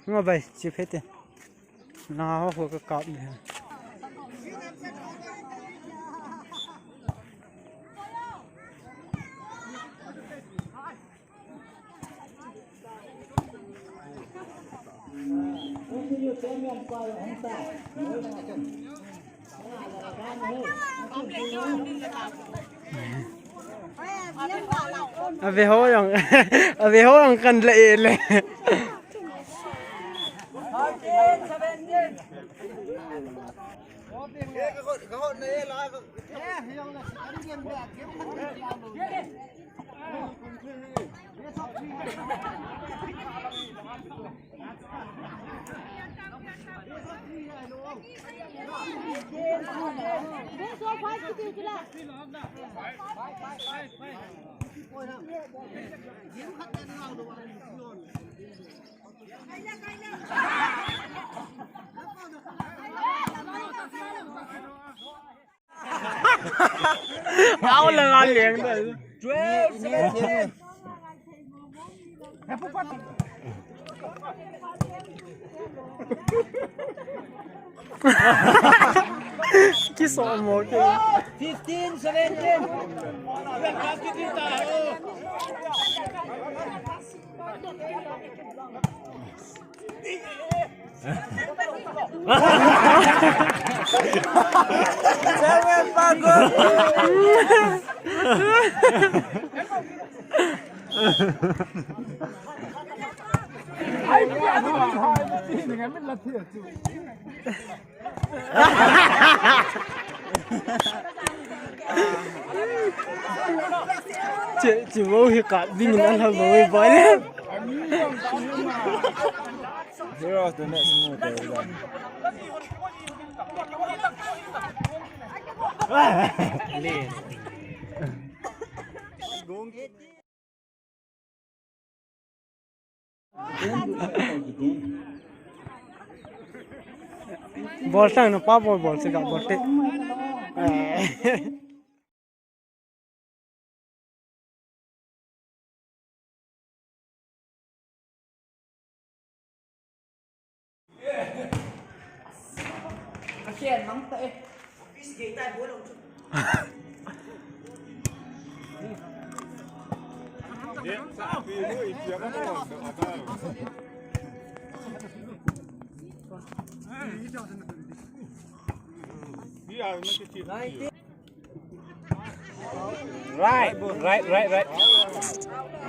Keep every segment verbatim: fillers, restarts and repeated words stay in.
Ngo bai, chi phete. Na ho ho ka kap ni. Ave ho jong, ave ho jong kan la e le. Au la nga leng da. Twelve, seventeen. Kiso mo ke. Fifteen, seventeen. Seven, bagus. Che, che, wo hi ka ding na la wo hi boy. Here was the next move, though. Bol sang na pa bol bol se ka bol te. Right, right, right, right.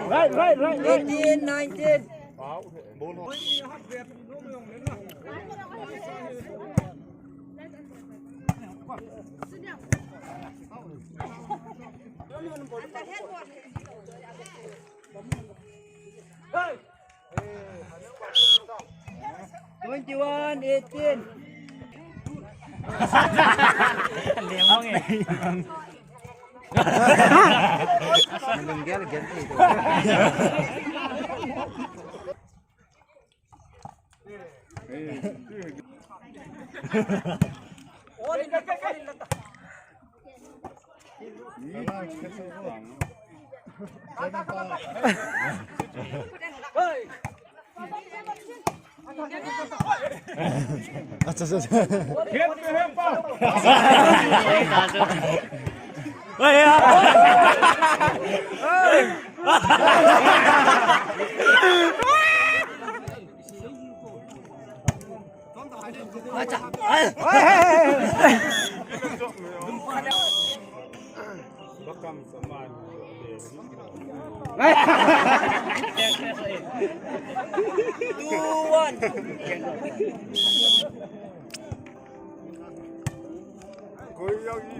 Right, right, right, right. Eighteen, nineteen. Twenty-one, eighteen. Acha, acha, acha. Two one.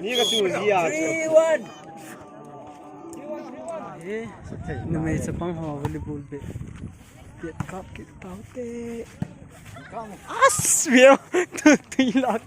Ni ka tu dia. Three one. Eh, numei chapang ho volleyball be. Kit kap kit tau te. As, view. Tu, tu ilak.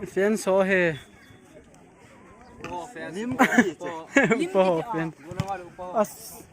Fan so he. Lim ki. Po fan. As.